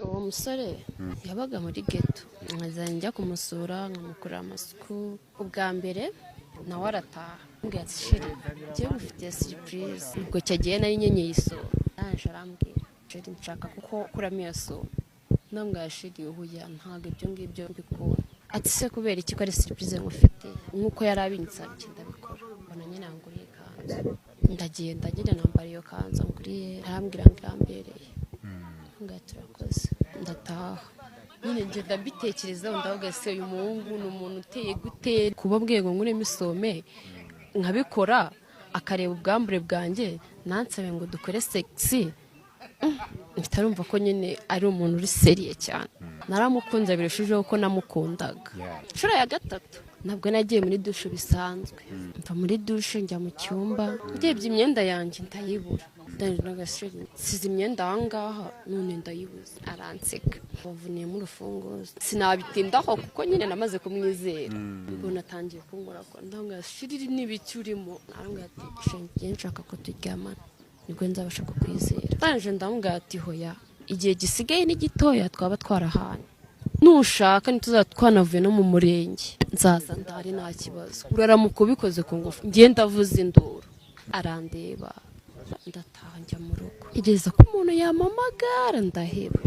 Uwo musore yabaga muri ghetto, nkazajya njya kumusura, nkamukorera amasuku. Ubwa mbere nawe arataha, ambwira ati: "Chéri, njyewe ngufitiye surprise." Ubwo icyo gihe nari nkenyeye isume. Arangije arambwira: "Chéri, nshaka kuko kuramo iyo sume." Ndambwira: "Chéri, oya, ntabwo ibyo ngibyo mbikunda." Ati: "Se kubera iki, ko ari surprise ngufitiye?" Nk'uko yari abinsabye ndabikora. Mbona nyine yanguriye ikanzu, ndagenda nyine nambara iyo kanzu nguriye, arambwira ngo irambereye. Ngaho turakoze, ndataha. Nyine ngenda mbitekerezaho, ndavuga: "Se uyu muhungu ni umuntu uteye gute, kuba mbwiye ngo nkuremo isume nkabikora, akareba ubwambure bwanjye, nansabe ngo dukore sex?" Mpita numva ko nyine ari umuntu uri sérieux cyane. Naramukunze birushijeho ko namukundaga. Inshuro ya gatatu ntabwo nagiye muri douche bisanzwe. Mva muri douche njya mu cyumba, ndebye imyenda yanjye ndayibura. Nsize imyenda ahangaha none ndayibuze. Aranseka, bavuniyemo urufunguzo. Sinabitindaho kuko nyine namaze kumwizera. Mbona atangiye kunkorakora, ndamubwira: "Chéri, n'ibiki urimo?" Arambwira ati: "Chéri, nshaka ko turyamana, nibwo nzabasha kukwizera." Ndangije ndamubwira ati: "Hoya, igihe gisigaye ni gitoya, twaba twarahanye. Nushaka ntituzaba twanavuye no mu murenge, nzaza ndahari, nta kibazo. Uraramuka ubikoze ku ngufu, ngenda avuza induru." Arandeba, ndataha njya mu rugo, ntegereza ko umuntu yampamagara, ndaheba.